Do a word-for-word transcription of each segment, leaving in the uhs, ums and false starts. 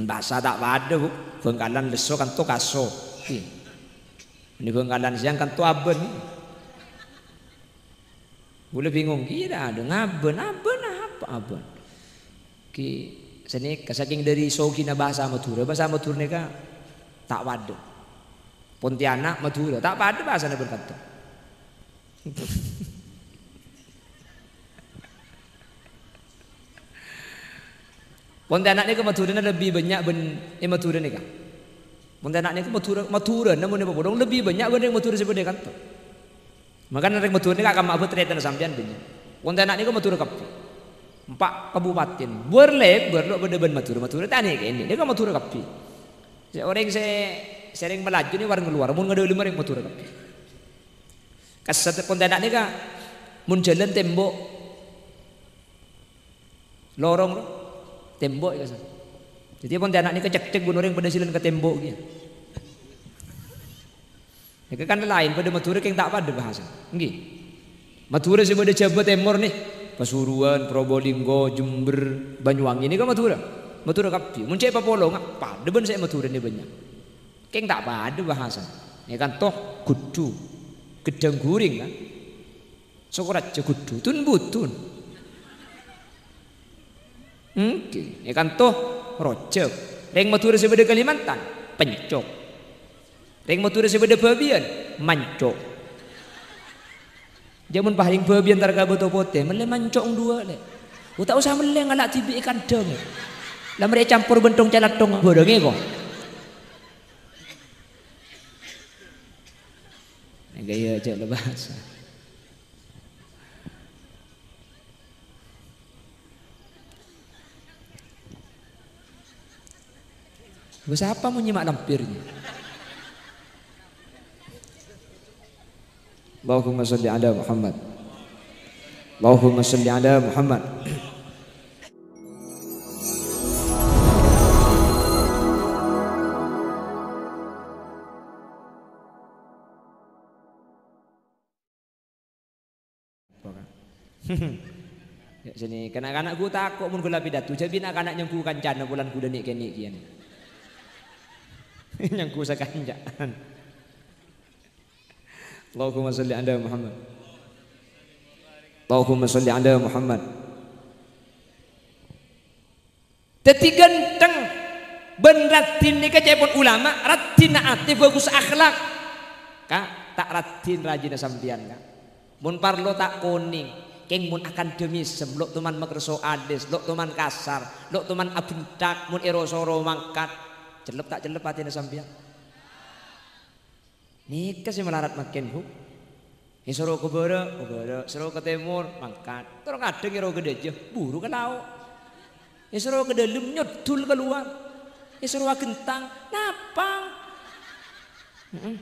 Bhâsa ta' padâ, Bu. Bhângkalan lesso kanto kaso. Ki. Ini Bhângkalan sèyang kanto abân. Kaulâ bingung, kira adâ ngabân, abân apa abân? Ki, sanèka sakèng dâri sogina bhâsa Madhurâ, bhâsa Madhurâ nèka ta' padâ. Pontianak, Madhurâ, ta' padâ bhâsana bân kanto. Pontianak nèka Madhurâna lebbi bânnya' bân è Madhurâ nèka. Pontianak nèka Madhurâ, Madhurâna mon èpapolong lebbi bânnya' bân rèng Madhurâ sè bâdâ è kanto. Makana rèng Madhurâ nèka kamma abâ' tarètanna sampèyan bânnya'. Pontianak nèka Madhurâ kabbhi. Empa' kabupaten. Bâr lèbâr lo' bâdâ bân Madhurâ, Madhurâ tanè kènè'. Nèka Madhurâ kabbhi. Sè orèng sè sèrèng malaju nè wareng kalowar, mon ngadâlem rèng Madhurâ kabbhi. Kasat Pontianak nèka mon jhâlân tembok. Lorong, ro? Tembok è kasar. Dhâddhi Pontianak nèka cekcek bân orèng padâ silan ka tembok kèya. Nèka kan laèn, padâ Madhurâ kèng ta' padâ bhâsa. Ènggi. Madhurâ sè bâdâ Jhâbâ Tèmor nè, Pasuruan, Probolinggo, Jember, Banyuwangi nèka Madhurâ. Madhurâ kabbhi. Mon cè' papolonga, padâ bân sè Madhurâ nè bânnya'. Kèng ta' padâ bhâsa. Nèka kanto ghudhu, ghedhâng ghuring, kan? Sokoraja ghudhu, tun-butun. Ènggi, è kanto rojâk. Rèng Madhurâ sè bâdâ Kalimantan, pencok. Rèng Madhurâ sè bâdâ Bâbiyân, mancok. Jhâ' mon paring Bâbiyân entar ka Bâto Potè, mellè mancok duwâ', Lè'. Oh, ta' osa mellè, ngala' dhibi' è kandhâng. La marè ècampor bân thong-calathong bhârângè, ko'. Nèka iyâ, cè' lebbhâsa. Bhâsa apa mon nyèma' lampir, ya? Allahumma shalli ala Muhammad. Allahumma shalli ala Muhammad. Apa, Kak? Ya, sini, kana'-kana' ghu tako' mon ghulâ pidato, jhâ' bi' na'-kana' nyangghu kancana polana ghulâ nè'-kènè' kèya nè. Nyangghu sakanca'an. Allahumma shalli ala Muhammad. Allahumma shalli ala Muhammad. Dhâddhi ghântheng bân raddhin nèka ca'èpon ulama, raddhinna atè, bhâghus akhlak. Ka', ta' raddhin rajina sampèyan, Ka'. Mon parlo ta' konèng, kèng mon akandhâ mèsem, lo' toman makerso alès, lo' toman kasar, lo' toman abhenthak, mon èro-soro mangkat. Cellep ta' cellep atèna sampèyan? Nèka sè malarat mangkèn, Bu. Èsoro ka bârâ', ka bârâ', soro ka tèmor, mangkat. Terro kadhâng èro ka dâjâ, buru ka lao'. Èsoro ka dâlem, nyoddhul kalowar. Èsoro aghentang, napang. Heeh.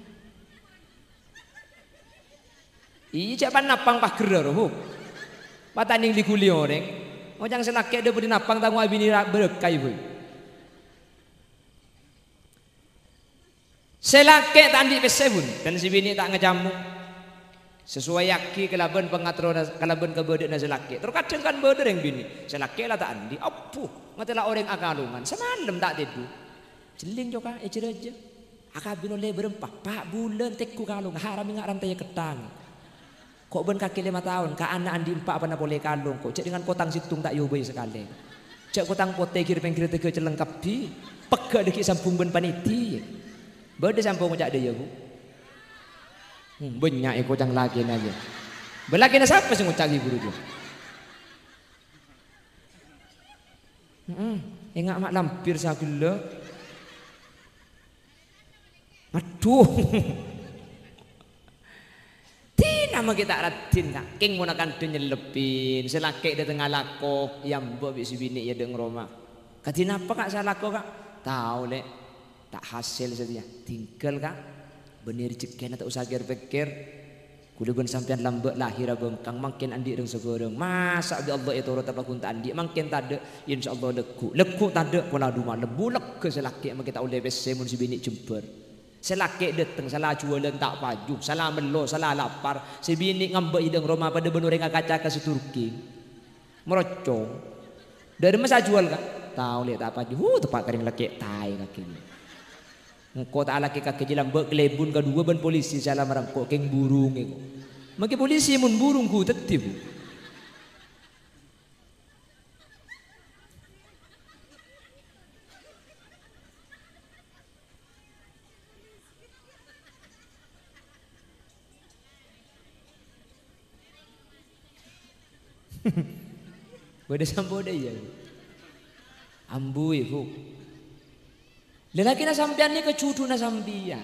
Iyâ, jhâ' pan napang paghârrâ, ro, Bu. Patanding li-ghuli orèng. Ocang sè lakè' dâ' bâdâ napang, tango abinè ra-, bârâkah, Bu. Sè lakè' ta' andi' pèssè, bun, dan sè binè' ta' ngacamo. Sasowayaghi kalabân pangaterrona, kalabân kabâdâ'ânna sè lakè'. Terkadang kan bâdâ rèng binè', sè lakè' la ta' andi', abbu, ngatèla orèng akalongan, samalem ta' tèdung. Jhelling, coka, èjâ-rajâ. Akabin ollè bârâmpa, pa' bulân tèngghu kalong, haram enga' rantèya ketthang. Ko' bân kakè lèma taon, ka' ana' andi' empa' apana polè kalong, ko' jhâ' dengan kotang sèttong ta' èobâi sakalè. Jhâ' kotang potè ghir-pèngghir tèghâ celleng kabbhi, pegghâ' dâggi' sambung bân panèdhi. Bâdâ sambung ngoca' dâ' iyâ, Bu? Hmm, bânnya' è kocang lakèna, yâ. Bâ lakèna sapa sè ngoca' ghi' buru, yâ? Heeh, enga' ma' lampir saghellâ'. Adhu. Dinah ma' ghi' ta' raddhin, Ka'. Kèng mon akandhâ nyellebbhin, sè lakè' dâteng alako, èambâ' bi' sè binè' è adâ'na roma. Kadhi napa, Ka', sè alako, Ka'? Tao, Lè'. Ta' hasèl satèya. Tinggal, Ka'. Bânnè rejhekkèna ta' osa kèr-pèkkèr. Kaulâ bân sampèyan lambâ' lahèr abhângkang, mangkèn andi' rèng sabhârâng. Masa' bi' Allah ètorot apa ghun ta' andi', mangkèn tadâ', insyaallah lagghu'. Lagghu' tadâ', pola du malem. Bulegghâ sè lakè' mangkèn ta' ollè pèssè mon sè binè' jembhâr. Sè lakè' dâteng, sala jhuwâlân ta' paju, sala mello, sala lapar. Sè binè' ngambâ' è adâ'na roma padâ bân orèng akaca ka sè turki. Merocong. Dâremma sè ajhuwâl, Ka'? Tao lè' ta' paju, huh, teppa' ka rèng lakè' taè kakè. Engko' ta' alakè kakè jiyâ lambâ' kalèbun kaduwâ bân polisi sè la marengko' kèng burungè ko'. Makè polisi mon burung ghu teddhi, Bu. Bâdâ samponna iyâ. Ambu, Bu. Lalakèna sampèyan nèka judhuna sampèyan.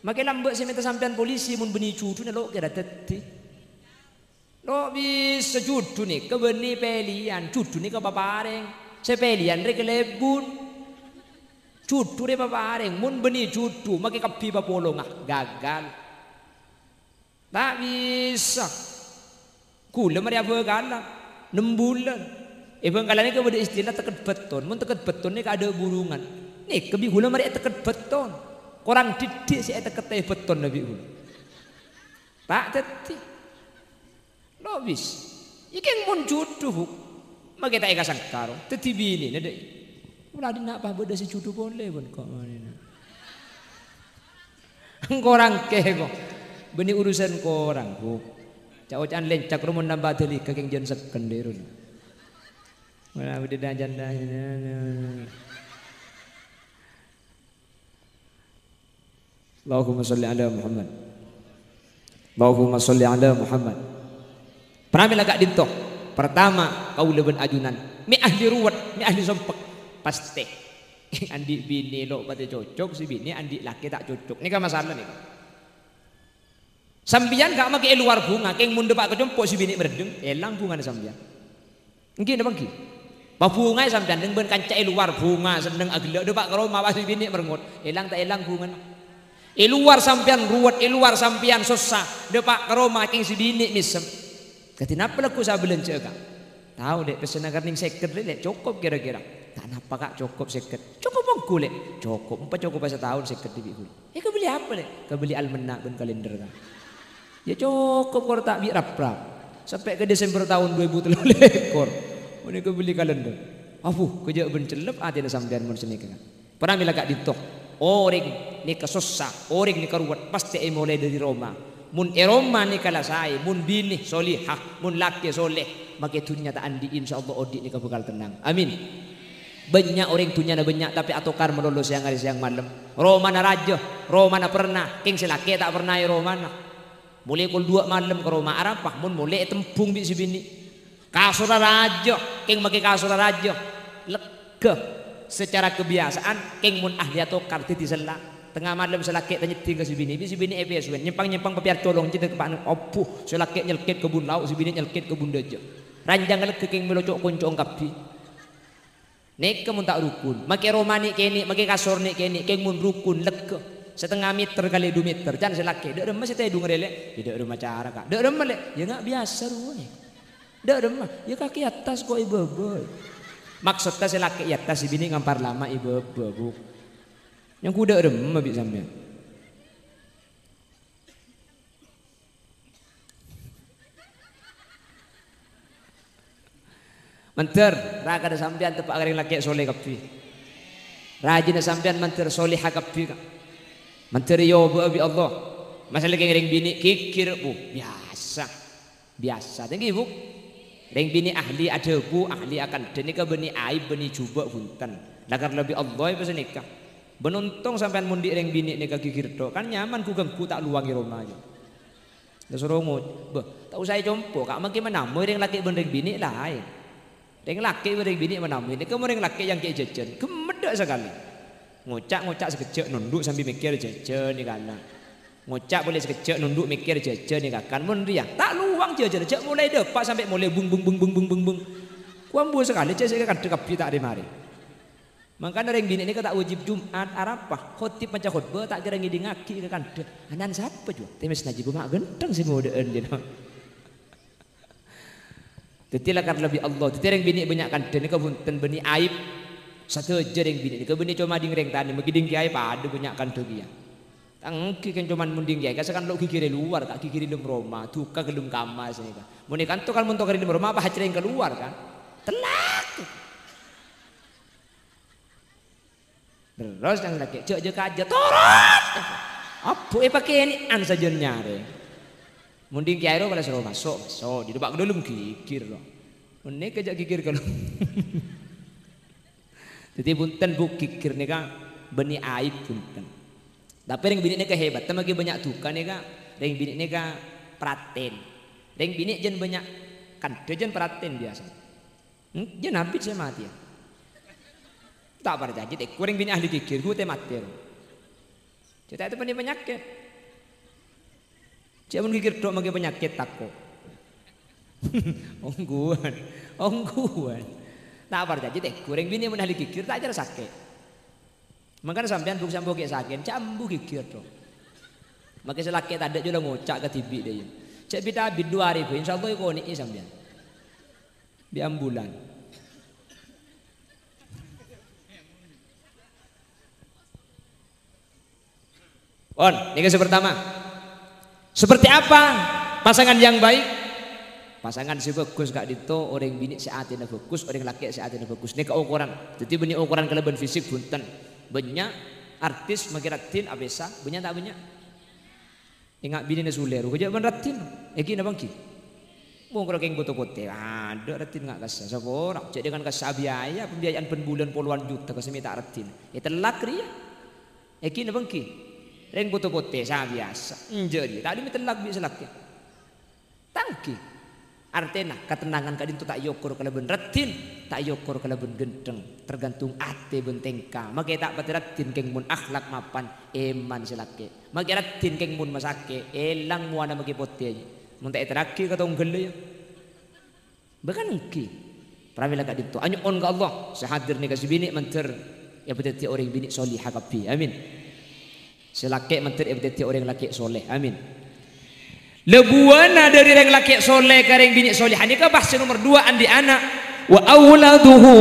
Makè lambâ' sè mènta sampèyan polisi mon bânnè judhuna lo' kèra teddhi. Lo' bisa judhu nèka bânnè pèlèyan, judhu nèka paparèng. Sè pèlèyan rè kalèbun. Judhu rè paparèng, mon bânnè judhu, makè kabbhi papolonga, gagal. Ta' bisa. Ghulâ marè abhâkalan, nem bulân. È Bhângkalan nèka bâdâ istilah tekket bâtton. Mon tekket bâtton nèka adâ' burungan. Nèka bi' ghulâ marè ètekket bâtton. Korang dhiddhi' sè ètekkettè bâttonna bi' ghulâ. Ta' teddhi. Lo' bis. Iyâ kèng mon judhu, Bu. Makè ta' èkasangka, ro. Teddhi binèna, dâ'. Molaè dinna' pas bâdâ sè judhu polè, bân ko' manèna. Korang kè, ko'. Bânnè urusan korang, Bu. Ca'-oca'an lèncak, ro, mon nambâ dhâlika kèng jân sekken, dâ', ro. Molaè bâdâ jân-jân. Allahumma sholli ala Muhammad. Allahumma sholli ala Muhammad. Pramèla ka'dinto. Pertama, kaulâ bân ajunan. Mè' ahli ruwet, mè' ahli sompek. Pastè. Andi' binè lo' patè cocok, sè binè andi' lakè ta' cocok. Nèka masalah nèka. Sampèyan ga' makè è lowar bhunga, kèng mon dâpa' ka compo' sè binè' merdeng, èlang bhungana sampèyan. Èngghi napa èngghi? Pabhungaè sampèyan neng bân kanca è lowar, bhunga, senneng, aghellâ', dâpa' ka roma, pas sè binè' merengngot. Èlang ta' èlang bhungana? È lowar sampèyan ruwet, è lowar sampèyan sossa, dâpa' ka roma kèng sè binè' mèsem. Kadhi napa lagghu sè abâlânjhâ'â, Ka'? Tao, Lè', pèssèna karnèng sèket, Lè', Lè', cokop kèra-kèra. Ta' napa, Ka', cokop sèket. Cokop ongghu, Lè'. Cokop, empa cokop sataon sèket dhibi' ghulâ. Èkabelli apa, Lè'? Kabelli almana' bân kalender, Ka'. Yâ cokop, kor ta' bi' rap-rap. Sampè' ka Desember taon dua ribu tello lèkor. Mon èkabelli kalender. Abu, kajâ' bân cellep atèna sampèyan mon sanèka, Ka'. Pramèla ka'dinto. Orèng nèka sossa, orèng nèka ruwet, pastè èmolaè dâri roma. Mon è roma nèka la saè, mon binè solihah, mon lakè soleh, makè dhunnya ta' andi', insyaallah odi' nèka bhâkal tennang. Amin. Bânnya' orèng dhunnyana bânnya', tapè atokar malolo sèyang arè sèyang malem. Romana rajâ, romana perna, kèng sè lakè ta' perna è romana. Molè kol duwâ' malem ka roma arapa, mon molè ètembhung bi' sè binè'. Kasorra rajâ, kèng makè kasorra rajâ. Lega. Secara kebiasaan, kèng mon ahli atokar dhâddhi sella. Tengnga malem sè lakè' ta' nyeddhing ka sè binè', bi' sè binè' èpèsoèn. Nyèmpang-nyèmpang papèyar colong, cè' dâ' kepa'na, abu, sè lakè' nyelkèt ka bun lao', sè binè' nyelkèt ka bun dâjâ. Ranjhâng lega kèng mèlo co'-konco'an kabbhi. Nèka mon ta' rukun. Makè roma nè'-kènè', makè kasor nè'-kènè', kèng mon rukun, lega. Satengnga mèter kalè du mèter. Can sè lakè', "Dâ' remma sè tèdung rè, Lè'?" "Yâ dâ' remma cara, Ka'." "Dâ' remma, Lè'?" "Yâ nga' biyasa rowa nè'." "Dâ' remma." "Yâ kakè attas ko' è bâbâ." Maksodda sè lakè' è attas, sè binè' ngampar lama' è bâbâ, Bu. Nyangghu dâ' remma bi' sampèyan. Mandhâr, rakana sampèyan teppa' ka rèng lakè' soleh kabbhi. Rajina sampèyan mandhâr soleha kabbhi, Ka'. Mandhâr èobâ'â bi' Allah. Masalah kèng rèng binè' ghighir, Bu, biyasa. Biyasa, ta' èngghi, Bu. Rèng binè' ahli adhâbu, ahli akandhâ nèka bânnè aib, bânnè jhubâ' bhunten. Lakar lebbi Allah èpèsanèka. Bân ontong sampèyan mon andi' rèng binè' nèka ghighir tho', kan nyaman ghu-ganggu ta' lowang è roma, jâ. Èsoro ngo-, bâh, ta' osa ècompo, Ka', mangkè manamoy rèng lakè' bân rèng binè' laèn. Rèng lakè' bân rèng binè' manamoy, nèka mon rèng lakè' yang kè jhâjhân, ghemmeddhâ sakalè. Ngoca'-ngoca' sakejjhâ' nondhu' sambi mèkkèr jhâjhân è kana'. Ngoca' polè sakejjhâ' nondhu' mèkkèr jhâjhân è kakan. Mon rèya, ta' lowang jhâjhâna, jhâ' molaè dâpa' sampè' molè bung, bung, bung. Ko' ambu sakalè jhâ' sè èkakandhâ kabbhi ta' rè-marè. Mangkana rèng binè' nèka ta' wajib Jum'at, Arafah, khotib maca khotbah ta' kèra ngèdingngaghi èkakandhâ. Ana'na sapa, jhuwa? Tèmès Najib, ma' ghântheng sè modhâ'ân, jâ. Dhâddhi lakar lebbi Allah. Dhâddhi rèng binè' bânnya' kandhâ nèka bhunten bânnè aib. Sadhâjâ rèng binè' nèka bânnè coma dhing rèng tanè, mangkè dhing kèyaè padâ bânnya' kandhâ kèya. Ta' èngghi kan coma mon dhing kèyaè, ka sakan lo' ghighir è lowar, Ka', ghighir è dâlem roma, duka ka dâlem kamar sanèka. Mon è kanto kan mon tokar è dâlem roma, apa hacrèng ka lowar, kan? Tellak. Terros dhâng lakè', "Jhâ', jhâ' kajâ, torot!" Abbhu èpakènè'an sajân nyarè. Mon dhing kèyaè ro, kala soro maso', maso', dhi' bâ' ka dâlem ghighir ro. Mon nèka jhâ' ghighir kalowar. Dhâddhi, bhunten, Bu, ghighir nèka bânnè aib, bhunten. Tapè rèng binè' nèka hebat, ta' makè bânnya' duka nèka, rèng binè' nèka pratèn. Rèng binè' jân bânnya' kandhâ jân pratèn biyasa. Hmm, jân abit sè matèya. Ta' parcajâ, tèko rèng binè' ahli ghighir, gu tè matè ro. Cè' ta' ètepènè panyakèt. Cè' mon ghighir dok makè panyakèt tako'. Ongghuwân. Ongghuwân. Ta' parcajâ, tèko rèng binè' mon ahli ghighir, ta' kèra sakè'. Mangkana sampèyan bu' sampo ghi' sakè'an, cè' ambu ghighir dok. Makè sè lakè' tadâ' jhâ' la ngoca' kadhibi' dâ' iyâ. Cè' bit-abit du arè bhâi, insyaallah èkonè'è sampèyan. Bi' ambulan. Pon, nèka sè pertama. Seperti apa pasangan yang baik? Pasangan sè bhâghus ka'dinto orèng binè' sè atèna bhâghus, orèng lakè' sè atèna bhâghus. Nèka okoran. Dhâddhi bânnè okoran kalabân fisik, bhunten. Bânnya' artis makè raddhin apèsa, bânnya' ta' bânnya'? Enga' binèna Sule ro, jhâ' bân raddhin. Èghi napa ènggi? Mon karo kèng poto potè, adâ' raddhin nga' kassa, sapora. Jhâ' dengan kassa abiaya, pembiayaan bân bulân polowan juta, kassa mènta raddhin. Ètellak rèya. Èghi napa ènggi? Rèng poto potè, sabiyasa. Enjâ' rèya, ta' dimè tellak bi' sè lakè'. Ta' ènggi. Artèna, katennangan ka'dinto ta' èokor kalabân raddhin, ta' èokor kalabân ghântheng, tergantung atè bân tèngka. Makè ta' patè raddhin kèng mon akhlak mapan, èman sè lakè'. Makè raddhin kèng mon masakè', èlang mowana makè potè, mon ta' èterraghi ka tongghâlla, yâ. Bhâkal ènggi. Pramèla ka'dinto, anyo'on ka Allah, sè hadir nèka sè binè' mandhâr èpadhâddhi orèng binè' soliha kabbhi. Amin. Sè lakè' mandhâr èpadhâddhi orèng lakè' soleh. Amin. Lèbâna dhâri rèng lakè' soleh ka rèng binè' soleha nèka pas sè nomer duwâ' andi' ana'. "Wa auladuhu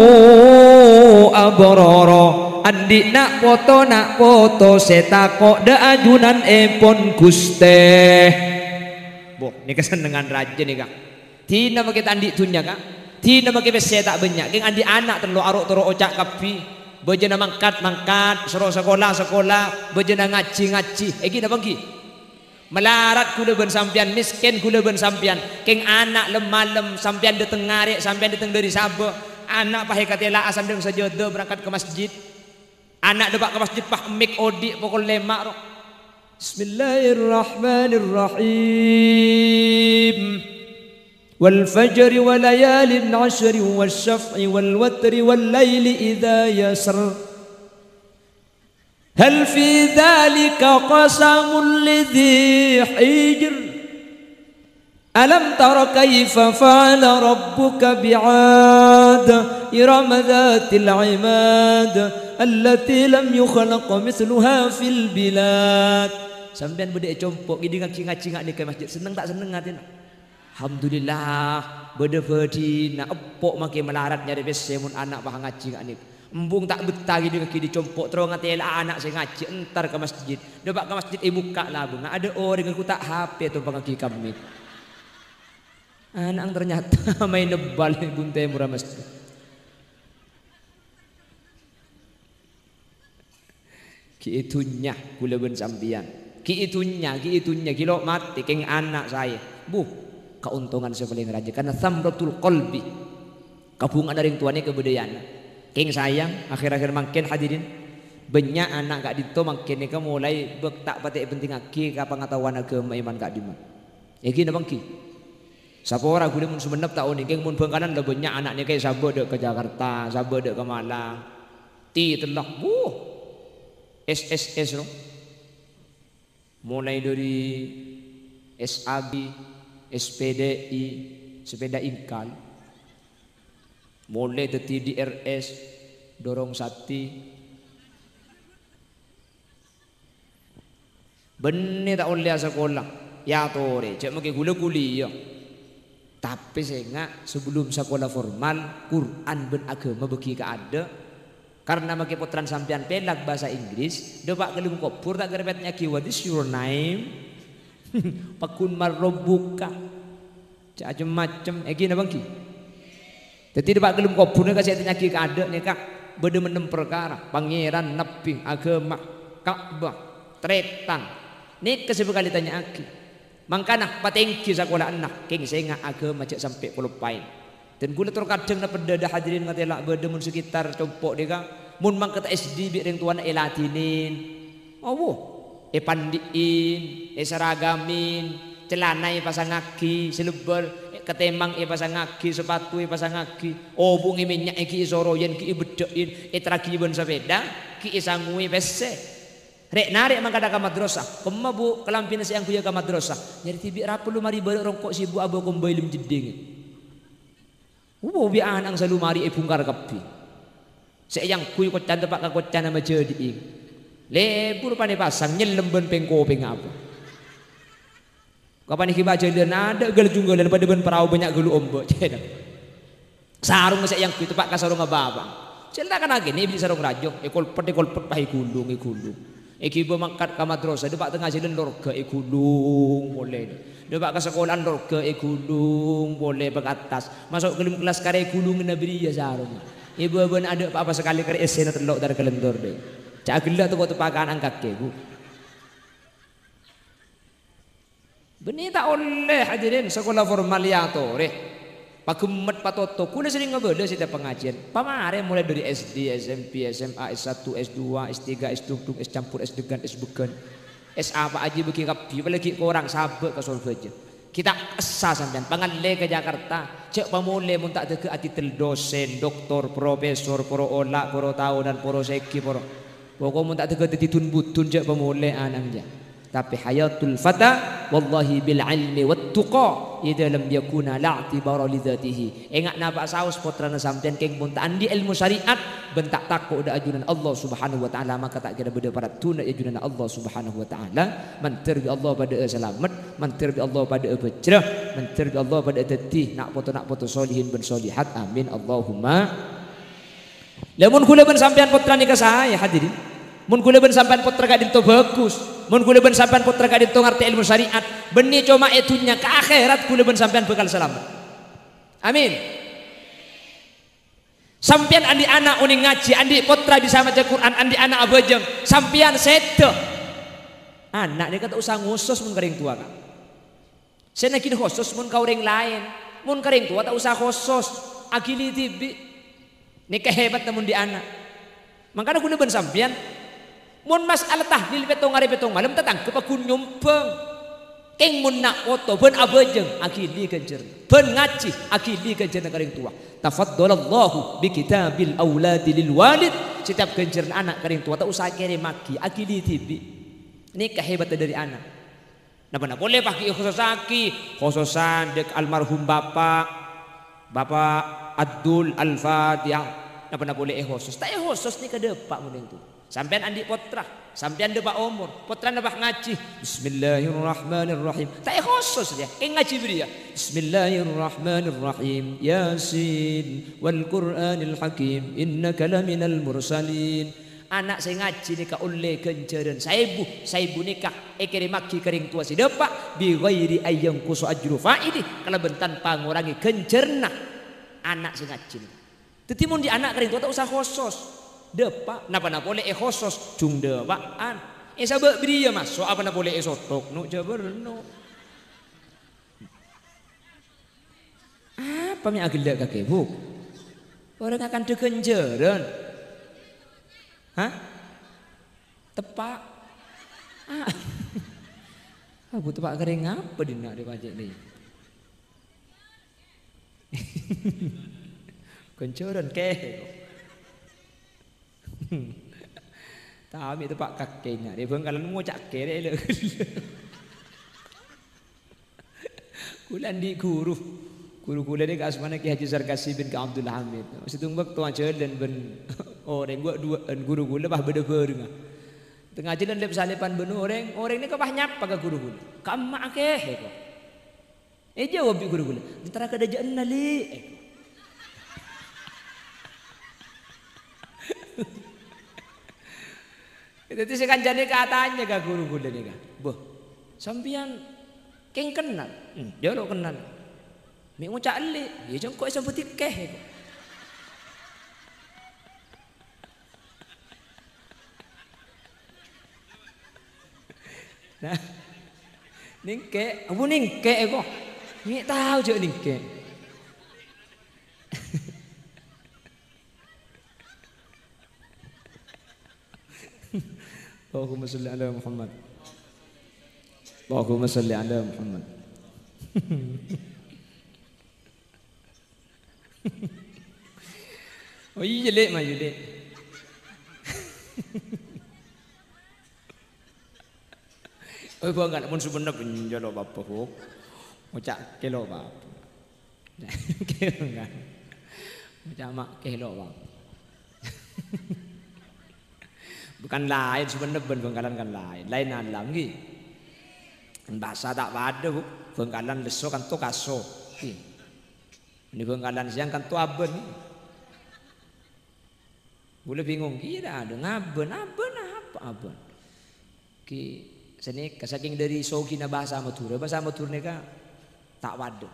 abrara." Andi' na' poto, na' poto sè tako' dâ' ajunanèpon Ghustè. Boh, nèka sennengngan rajâ nèka. Dina makè ta' andi' dhunnya, Ka'. Dina makè pèssè ta' bânnya'. Kèng andi' ana' tello' aro'-toro' oca' kabbhi. Bâjâna mangkat, mangkat. Soro sakola, sakola. Bâjâna ngajhi, ngajhi. Èghi napa ènggi? Malarat ghulâ bân sampèyan, mèskèn ghulâ bân sampèyan. Kèng ana' lem-malem, sampèyan dâteng ngarè', sampèyan dâteng dâri sabâ. Ana' pas èkatèla'a sandhâng sajâdâ berangkat ka masjid. Ana' dâpa' ka masjid pas emmèk odi' pokol lèma' ro. Bismillahirrahmanirrahim. "Wal fajri wa layalin asyri wasyaf'i wal watri wal laili idza yasr. Hal fi dzalika qasamul lidzi hijr. Alam tara kaifa fa'ala rabbuka bi'ad, irama dzatil 'imad, allati lam yukhlaq mitsluha fil bilad." Sampèyan bâdâ è compo', ngèdingngaghi ngajhi nga' nèka è masjid, senneng ta' senneng atèna? Alhamdulillah, bâdâ bâdhina, eppo' makè malarat nyarè pèssè mon ana' pas ngajhi nga' nèka. Embung ta' bettah ghi' dingngaghi dâri compo', terro ngatèla'a ana' sè ngajhi, entar ka masjid. Dâpa' ka masjid, èbukka' labângnga, adâ' orèng ghun ta' H P tompangngaghi kammit. Ana' ternyata maèn bal è bun tèmorra masjid. Ghi' è dhunnya ghulâ bân sampèyan. Ghi' è dhunnya, ghi' è dhunnya, ghi' lo' matè, kèng ana' saè. Buh, kaontongan sè palèng rajâ, karna tsamratul qalbi. Kabhungana rèng towa nèka bâdâ è ana'. Kèng sayang, akhèr-akhèr mangkèn, hadirin, bânnya' ana' ka'dinto mangkèn nèka molaè bâk ta' patè èpentingngaghi ka pangataowan aghâma iman ka'dimma. Èghi napa ènggi? Sapora ghulâ mon Songennep ta' onèng, kèng mon Bhângkalan la bânnya' ana' nèka èsabâ' dâ' ka Jakarta, sabâ' dâ' ka Malang. Ti tellak, wuh, S S S ro. Molaè dâri S A G, S P D I, sepeda ingkal. Molè dâddhi D R S, dorong sati. Bânnè ta' ollè asakola, èyatorè, jhâ' makè ghulâ kuliah. Tapè sènga', sabellun sakola formal, Qur'an bân aghâma bâghi kaadâ'. Karna makè pottrana sampèyan pèlak bhâsa Inggris, dâpa' ka dâlem kobhur ta' kèra ètanya'aghi, "What is your name?" "Paggun man rabbuka?" Cem-macem, èghi napa ènggi? Dâddhi dâpa' ka dâlem kobhur nèka sè ètanya'aghi kaadâ' nèka. Bâdâ mennèm parkara, Pangèran, Nabbhi, aghâma, Ka'bah, tarètan. Nèka sè bhâkal ètanya'aghi. Mangkana patèngghi sakola'anna, kèng sènga' aghâma jhâ' sampè' kaloppaèn. Dan kaulâ tor kadhâng na' peddhâ, hadirin, ngatèla' bâdâ mon sekitar compo' nèka, mon mangkat S D bi' rèng towana èladhinin. Awo, èpandi'in, èsaragamèn, calana èpasangngaghi, salebbhâr, katèmang èpasangngaghi, sapatu èpasangngaghi, obungnga mènnya' èghi èsoroyèn, ghi' èbeddhâ'in, èterraghi bân sapèda, ghi' èsangowè pèssè. Rè'-narè' mangkadhâ ka madrasah. "Kemma, Bu', kalambhina sè angghuyyâ ka madrasah?" "Nyarè dhibi' ra perlu marè bârâ' rongko' sè Bu' abâ' komba è lem jeddhingnga." Uwuh, bi' ana'na sè lo marè èbhungkar kabbhi. Sè èangghuy koccana teppa' ka koccana majâdhi'i. Lebur panè pasang, nyellem bân pèng-kopèngnga apa. Kapan èghi bâjâlân, adâ' ghâl-jungghâlân padâ bân parao bânnya' ghâlu omba', cèna. Sarongnga sè èangghuy teppa' ka sarongnga bapa'. Cèna ta' kana' kènè' bi' sarong rajâ, èkolpet, èkolpet, pas èghulung, èghulung. Èghibâ mangkat ka madrasah, dâpa' tengnga jhâlân lorghâ èghulung polè. Dâpa' ka sakola'an lorghâ èghulung polè bâk attas. Maso' ghâlem kellas karè èghulungngana bâriyâ sarongnga. È bâbâna adâ' pa-apa sakalè karè essèna tello' tar kalèndor, dâ'. Ca' ghellâ' tako' teppa' ka ana'na kakè, Bu'. Bânnè ta' ollè, hadirin, sakola formal èyatorè. Paghemmet patoto. Kaulâ serrèng ngabâlâ sè tèp pangajiân. Pamarè molaè dâri S D, S M P, S M A, S satu, S dua, S tiga, S dungdung, S campur, S deggan, S bâgân. S apa ajiyâ bâgi kabbhi, apalagi korang sabâ' ka Sorbhâjâ. Ghi' ta' kassa sampèyan, pangallè ka Jakarta. Jhâ' pamolè mon ta' dâgghâ' atètel dosèn, doktor, profesor, poro ola', poro taonan, poro sèghi, poro. Pokok mon ta' dâgghâ' dâddhi dun-budun, jhâ' pamolè ana'na, jhâ'. Tapè hayatul fata wallahi bil ilmi wat tuqa, idza lam yakuna la i'tibara li dzatihi. Enga' napa' saos pottrana sampèyan kèng mon ta' andi' èlmo syariat bân ta' tako' dâ' ajunan Allah Subhanahu wa Ta'ala, maka ta' kèra bâdâ paraddhuna è ajunanna Allah Subhanahu wa Ta'ala. Mandhâr bi' Allah padâ'â salamet, mandhâr bi' Allah padâ'â bhâjrâ, mandhâr bi' Allah padâ'â dâddhi na' poto-na' poto solihin bân solihat. Amin, Allahumma. Lah, mon kaulâ bân sampèyan pottra nèka saè, hadirin. Mon kaulâ bân sampèyan pottra ka'dinto bhâghus. Mon kaulâ bân sampèyan pottra ka'dinto ngartè èlmo syariat. Bânnè coma è dhunnya, ka akhèrat kaulâ bân sampèyan bhâkal salamet. Amin. Sampèyan andi' ana' onèng ngajhi, andi' pottra bisa maca Qur'an, andi' ana' abhâjâng. Sampèyan sèdhâ. Ana' nèka ta' osa ngosos mon ka rèng towa, Ka'. Sè nagina hosos mon ka orèng laèn. Mon ka rèng towa ta' osa hosos, aghili dhibi'. Nèka hebat mon dhi' ana'. Mangkana kaulâ bân sampèyan, mon mas'ala tahlil pètto arè pètto malem, tatangghâ pagghun nyombhâng. Kèng mon na' poto bân abhâjâng, aghili ghânjhârânna. Bân ngajhi, aghili ghânjhârânna ka rèng towa. Tafaddalallahu bi kitabil auladi lil walid. Sètèp ghânjhârânna ana' ka rèng towa, ta' osa kèrèmmaghi, aghili dhibi'. Nèka hebatta dâri ana'. Napa-napa polè pas ghi' èhosossaghi, hososan dâ' almarhum bapa', Bapa' Abdul Al-Fatihah. Napa-napa polè èhosos. Ta' èhosos nèka dâpa' mon ènto. Sampèyan andi' pottra, sampèyan dâpa' omor, pottrana pas ngajhi. Bismillahirrahmanirrahim. Ta' èhosos rèya, kèng ngajhi bâriyâ. Bismillahirrahmanirrahim. Yasin wal Qur'anil Hakim. Innaka laminal mursalin. Ana' sè ngajhi nèka ollè ghânjhârân saèbu, saèbu nèka èkèrèmmaghi ka rèng towa sè dâpa', bi ghairi ayyanqusa ajru fa'ili, kalabân tanpa ngorangè ghânjhârânna ana' sè ngajhi nèka. Dâddhi, mon dhi' ana' ka rèng towa ta' osa hosos. Dâpa', napa-napa polè èhosos, jung dâpa'an. Èsabâ' bâriyâ maso', apana polè èsotok, no', jhâ' bârno'. Apa mè' aghellâ' kakè, Bu'? Orèng akanta ghânjhârân. Hah? Teppa'? Ah. Ah, Bu', teppa' ka rèng apa dhinna' rè pajhât nè? Ghânjhârân kè. Ta' mè' teppa' kakè nya', rè Bhângkalan ngoca' kèrè lho. Kaulâ andi' ghuru. Ghuru kaulâ nèka asmana Kè Haji Sarkasi bin Kè Abdul Hamid. Sèttong bâkto ajhâlân bân orèng, wâ' duwâ'ân ghuru kaulâ pas bâdâ bhârengnga. Tengnga jhâlân lep-salèpan bân orèng, orèng nèka pas nyapa ka ghuru kaulâ. "Ka'emma kakè," èko. Èjâwâb bi' ghuru kaulâ, "Èntara ka dâjâ'ânna, Li'," èko. Dâddhi sè kancana nèka atanya ka ghuru kaulâ nèka, "Bâh, sampèyan kèng kennal?" "Enjâ' lo' kennal." "Mè' ngoca' Li'?" "Iyâ, jhâ' engko' èsambhut Kè," èko. Nèngkè', abu nèngkè' kok. Ngè' tao jâ' nèngkè'. Allahumma shalli ala Muhammad. Allahumma shalli ala Muhammad. Oh iyâ, Lè', mayu, Lè'. Oh, bâ' enggak, mon sè bânnè bânnya' lo' bâbâ, Bu. Ngoca' kèlo bâbâ. Kèlo enggak. Ngoca' ma' kèlo bâbâ. Bukan laèn, sè bânnè bân Bhângkalan kan laèn. Laèn alam, ghi. Bhâsa ta' padâ, Bu. Bhângkalan lesso kanto kaso. Ghi. Mènè Bhângkalan sèyang kanto abân. Ghulâ bingung, kira adâ ngabân, abân apa abân? Ki, sanèka sakèng dâri sogina bhâsa Madhurâ, bhâsa Madhurâ nèka ta' padâ.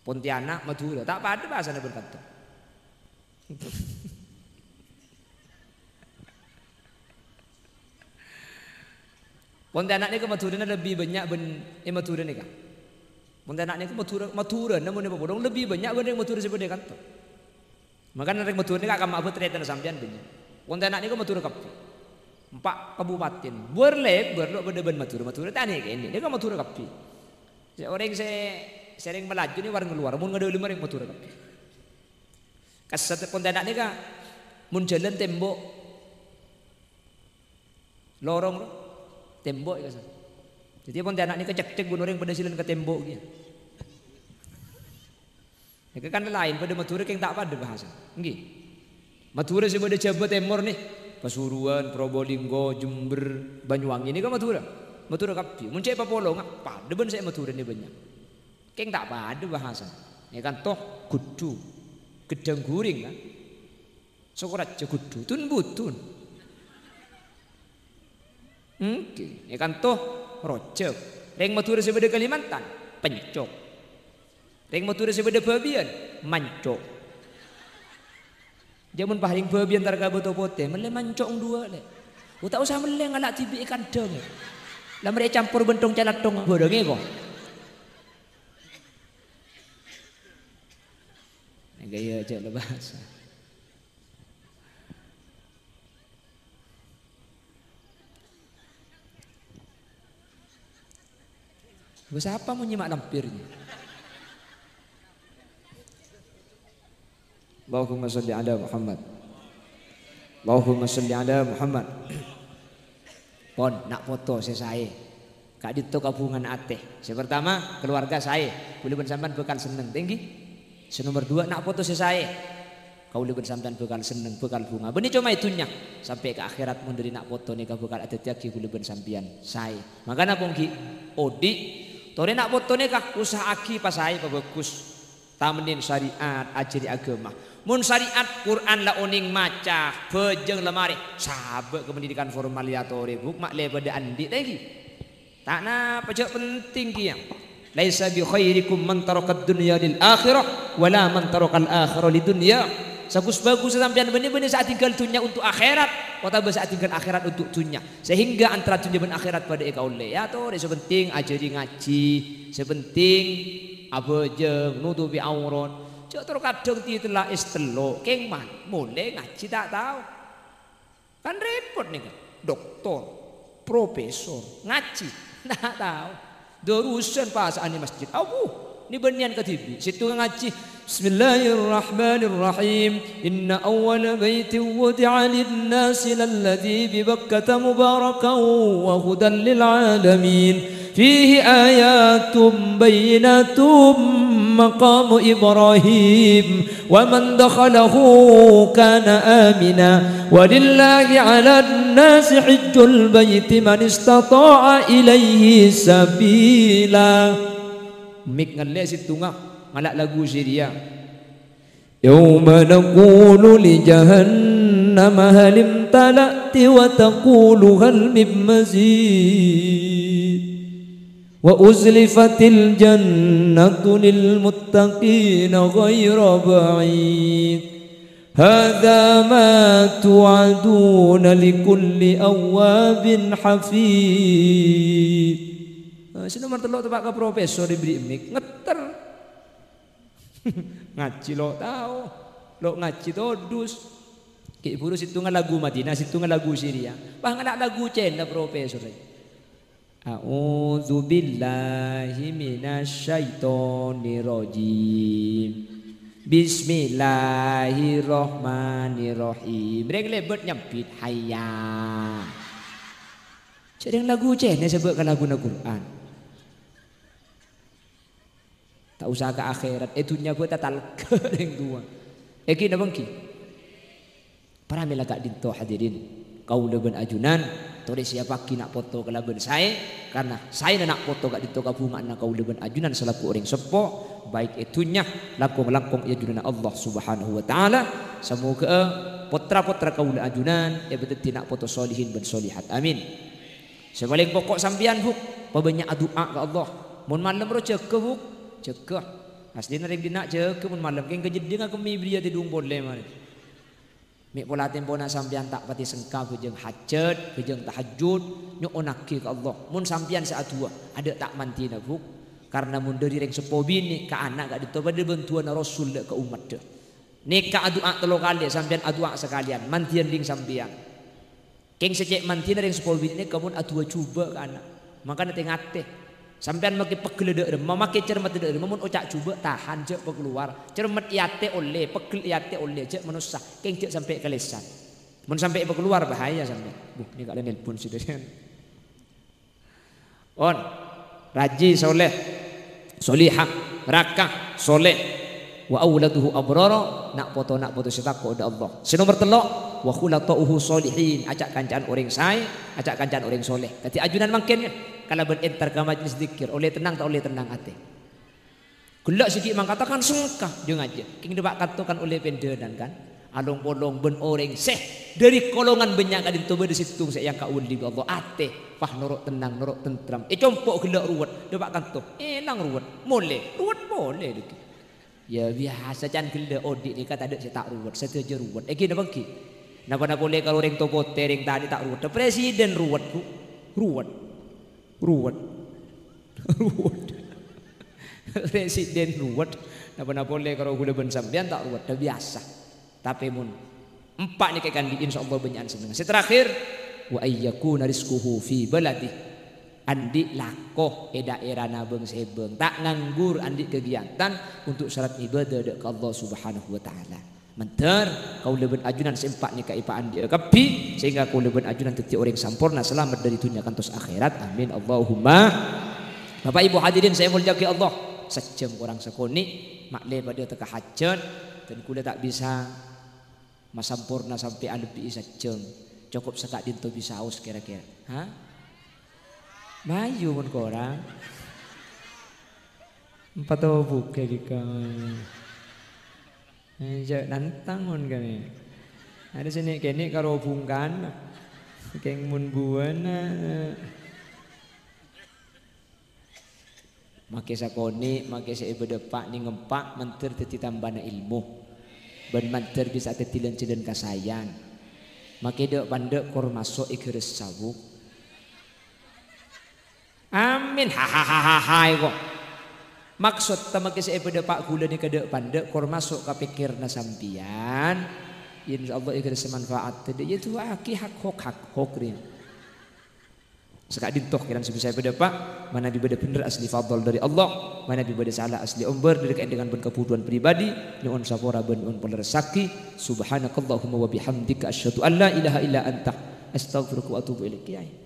Pontianak, Madhurâ, ta' padâ bhâsana bân kanto. Pontianak nèka Madhurâna lebbi bânnya' bân è Madhurâ nèka. Pontianak nèka Madhurâ, Madhurâna mon èpapolong lebbi bânnya' bân rèng Madhurâ sè bâdâ è kanto. Mangkana rèng Madhurâ nèka kamma abâ' tarètanna sampèyan bânnya'. Pontianak nèka Madhurâ kabbhi. Empa' kabupaten. Bâr lèbâr lo' bâdâ bân Madhurâ, Madhurâ tanè kènè'. Nèka Madhurâ kabbhi. Sè orèng sè sèrèng malaju nè warna luar, mon ngadâlem rèng Madhurâ kabbhi. Kasat Pontianak nèka, mon jhâlân tembok. Lorong, ro. Tembok, ya, kasar. Jadi, Pontianak nèka cèthèk bân orèng padâ silan ka tembok, ghi. Nèka kan laèn, padâ Madhurâ kèng ta' padâ bhâsa. Ènggi. Madhurâ sè bâdâ Jhâbâ Tèmor, nè. Pasuruan, Probolinggo, Jember, Banyuwangi, nèka Madhurâ. Madhurâ kabbhi. Mon cè' papolonga, padâ bân sè Madhurâ nè bânnya'. Kèng ta' padâ bhâsa. Nèka kanto ghudhu. Ghedhâng ghuring, kan. Sokoraja ghudhu, tun-budun. Ènggi, è kanto rojâ. Rèng Madhurâ sè bâdâ Kalimantan, pencok. Rèng Madhurâ sè bâdâ Bâbiyân, mancok. Jhâ' mon pahrèng Bâbiyân entar ka Bâto Potè, mellè mancok duwâ', Lè'. Oh, ta' osa mellè, ngala' dhibi' è kandhâng. La marè ècampor bân thong-calathong bhârângè, ko. Ènggi, iyâ, jhâ' la bhâsa. Wes apa mon nyèma' lampir, ya? Allahumma sholli ala Muhammad. Allahumma sholli ala Muhammad. Pon, na' poto sè saè. Ka'dinto kabhungana atè. Sè partama, keluarga saè. Kaulâ bân sampèyan bhâkal senneng. Ènggi. Sè nomer duwâ', na' poto sè saè. Kaulâ bân sampèyan bhâkal senneng, bhâkal bhunga. Bânnè coma è dhunnya. Sampè' ka akhèrat, mon dâri na' poto nèka bhâkal adhâddhiyâghi kaulâ bân sampèyan saè. Mangkana, pongghi, odi', torè na' poto nèka, usaha'aghi pasaè, pabhâghus. Tamennèn syariat, ajhâri aghâma. Mon syariat, Qur'an la onèng maca, bhâjâng la marè, sabâ' ka pendidikan formal, ya torè, Bu', ma' lè padâ andi', ta' ènggi? Ta' napa, jhâ' penting kèya. "Laisa bi khairikum man tarakad dunya lil akhirah, wala man tarakal akhirah lid dunya." Saghus-bhâghussa sampèyan bânnè, bânnè sè adhingghâl dhunnya untuk akhèrat, otabâ sè adhingghâl akhèrat untuk dhunnya. Sehingga antara dhunnya bân akhèrat padâ èkaollè. Ya torè, sè penting ajhâri ngajhi. Sè penting abhâjâng, notobhi aurat. Jhâ' tor kadhâng titella' S tello', kèng man, molè ngajhi ta' tao. Kan rèpot nèka. Doktor, profesor, ngajhi. Ta' tao. Darusan pasa'an è masjid. Abu, nè bânnèyan kadhibi'. Sèttonga ngajhi. Bismillahirrahmanirrahim. Inna awwala baitin wudi'a lin-nasi lalladzi bi Bakkata mubarakan wa hudan lil alamin. Fihi ayatum bayyinatum maqamu Ibrahim. Wa man dakhalahu kana amina. Walillahi 'alan nasi hijjul baiti man istata'a ilaihi sabila. Mik ngallè sèttonga, ngala' lagu Syria. Yauma naqulu li jahannama hal imtala'ti wa taqulu hal min mazid. Wa uzlifatil jannatu lil muttaqina ghaira ba'id. Hadza ma tu'aduna likulli awwabin hafiz. Nah, sè nomer tello' teppa' ka profesor èberri' mik, ngetter. Ngajhi lo' tao, lo' ngajhi todus. Ghi' buru sèttonga lagu Madinah, sèttonga lagu Syria. Wah, ngala' lagu Cèna, profesor. A'udzubillahi minasyaitonirrajim. Bismillahirrahmanirrahim. Rèng lèbât nyambit, hayya. Jhâ' rèng lagu Cèna sabâ' ka laguna Qur'an. Ta' osa ka akhèrat, è dhunnya bhâi ta' talga rèng towa. Èngghi napa èngghi? Pramèla ka'dinto hadirin, kaulâ bân ajunan, torè sèyapaghi na' poto kalabân saè, karna saèna na' poto ka'dinto kabhunga'anna kaulâ bân ajunan salaku orèng seppo, baik è dhunnya, langkong-langkong è ajunanna Allah Subhanahu wa Ta'ala. Samoghâ'â potra-potra kaulâ ajunan èpadhâddhi na' poto solihin bân solihat. Amin. Sè palèng poko' sampèyan, Bu', pabânnya' adu'a ka Allah. Mon malem ro jâgâ, Bu', jâgâ. Aslina rèng dinna' jâgâ mon malem, kèng kajeddhingnga kemmè bâriyâ tèdung polè marè. Mè' pola tempona sampèyan ta' patè sengka ghâjâng hajat, ghâjâng tahajjud, nyo'onnaghi ka Allah. Mon sampèyan sè adu'a, adâ' ta' mandhina, Bu'. Karna mon dhâri rèng seppo binè' ka ana' ka'dinto padâ bhântowanna Rasul dâ' ka ommaddhâ. Nèka adu'a tello kalè, sampèyan adu'a sakalèyan, mandhiyân ding sampèyan. Kèng sè cè' mandhina rèng seppo binè' nèka mon adu'a jhubâ' ka ana'. Mangkana tè-ngatè. Sampèyan makè pegghellâ dâ' remma, makè cermet dâ' remma, mon oca' jhubâ' tahan, jhâ' pakalowar. Cermet è atè ollè, pegghel è atè ollè, jhâ' manossa, kèng jhâ' sampè' kalèsan. Mon sampè' pakalowar, bahaya sampèyan. Buh, nèka la nelpon sè dâ-, On. Rajhi, soleh. Solihah, rakah, soleh. Wa auladuhu abrara, na' poto-na' poto sè tako' dâ' Allah. Sè nomer tello', wa khulata'uhu sholihin, aca'-kanca'an orèng saè, aca'-kanca'an orèng soleh. Dhâddhi ajunan mangkèn, ya, kalabân entar ka majlis dzikir, ollè tennang ta' ollè tennang atè? Ghellâ' sè ghi' mangkata kan sengka, jhâ' ngajhi. Kèng dâpa' kanto kan ollè pendhânan, kan? Along-polong bân orèng sè dhâri kolongan bânnya' ka'dinto bâdâ sèttong sè èangka' wali bi' Allah. Atè, wah, noro' tennang, noro' tentrem. Ècompo' ghellâ' ruwet, dâpa' kanto, èlang ruwet, molè, ruwet polè dhâggi'. Ya, biyasa can ghellâ' odi' nèka tadâ' sè ta' ruwet, sadhâjâ ruwet. Èngghi napa èngghi? Napa-napa polè karo rèng topotè, rèng tanè ta' ruwet. Presiden ruwet, Bu. Ruwet. Ruwet. Ruwet. Presiden ruwet. Napa-napa polè karo ghulâ bân sampèyan ta' ruwet, dâ' biyasa. Tapè mon empa' nèka èkandi', insyaallah bânnya'an sennengnga. Sè terakhir, wa ayyakuna rizquhu fi baladih. Andi' lako è dhaèrana bâng-sèbâng. Ta' nganggur, andi' kegiatan untuk syarat ibadah dâ' ka Allah Subhanahu wa Ta'ala. Mandhâr, kaulâ bân ajunan sè empa' nèka èpaandi'â kabbhi, sehingga kaulâ bân ajunan dhâddhi orèng samporna, salamet dhâri dhunnya kantos akhèrat. Amin, Allahumma. Bapak Ibu hadirin sè èmoljâ'aghi Allah, sajjhâm korang sakonè', ma'lè padâ teka hajat, dan kaulâ ta' bisa masamporna sampè' alebbi'i sajjhâm. Cokop saka'dinto bisa aos kèra-kèra. Ha? Mayu mon korang. Empat obu kèra-kèra. Eh, jhâ' nantang mon kanè. Arè sè nè'-kènè' karo bungkana. Kèng mon buwâna. Makè sakonè', makè sè èbâdâ pa' nèng empa' mandhâr dhâddhi tambâna èlmo. Bân mandhâr bisa dhâddhi lan-jhâlân kasaèyan. Makè dâ'-pandâ' kor maso' è ghârâssa, Bu'. Amin. Hahahaha, iko. Maksodda makè sè èbâdâ pa' ghulâ nèka dâ'-pandâ' kor maso' ka pèkkèranna sampèyan. Insyaallah èghârâssa manfaat. Dhâddhi, ya, du'aaghi hak-hok, hak-hok rèya. Saka'dinto kèran sè bisa èpadâpa', manabi bâdâ bhendher asli fadl dhâri Allah, manabi bâdâ sala asli ombâr dhâri kaèndhengan bân kabhutowan pribadi, nyo'on sapora bân nyo'on palerressaghi. Subhanakallahumma wa bihamdika, asyhadu an la ilaha illa anta, astaghfiruka wa atubu ilaik. Kèyaè.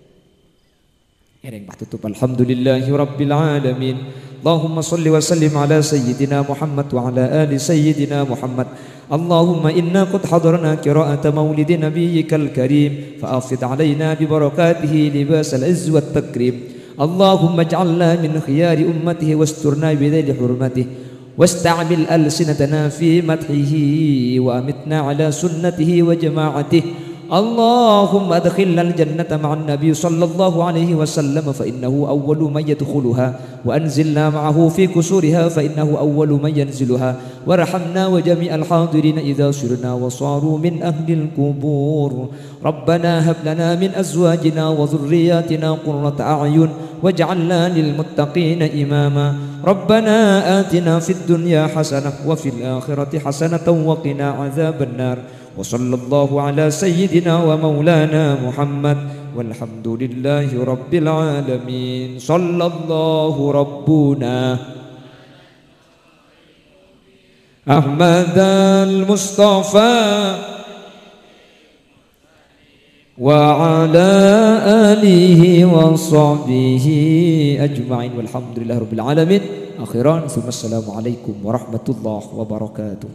Èrèng patutup, alhamdulillahi rabbil alamin. Allahumma shalli wa sallim ala sayyidina Muhammad wa ala ali sayyidina Muhammad. Allahumma inna qad hadarna qira'ata maulidi nabiyyikal karim, fa afid alaina bi barakatihi libasal izzi wat takrim. Allahumma ij'alna min khiyari ummatihi wasturna bi dhaili hurmatihi. Wasta'mil alsinatana fi madhihi wa amitna ala sunnatihi wa jama'atihi. اللهم أدخلنا الجنة مع النبي صلى الله عليه وسلم، فإنه أول من يدخلها، وأنزلنا معه في قصورها، فإنه أول من ينزلها، وارحمنا وجميع الحاضرين إذا صرنا وصاروا من أهل القبور. ربنا هب لنا من أزواجنا وذرياتنا قرة أعين واجعلنا للمتقين إماما. ربنا آتنا في الدنيا حسنة وفي الآخرة حسنة وقنا عذاب النار. وصلى الله على سيدنا ومولانا محمد والحمد لله رب العالمين. صلى الله ربنا أحمد المصطفى وعلى آله وصحبه أجمعين. والحمد لله رب العالمين. آخرا ثم السلام عليكم ورحمة الله وبركاته.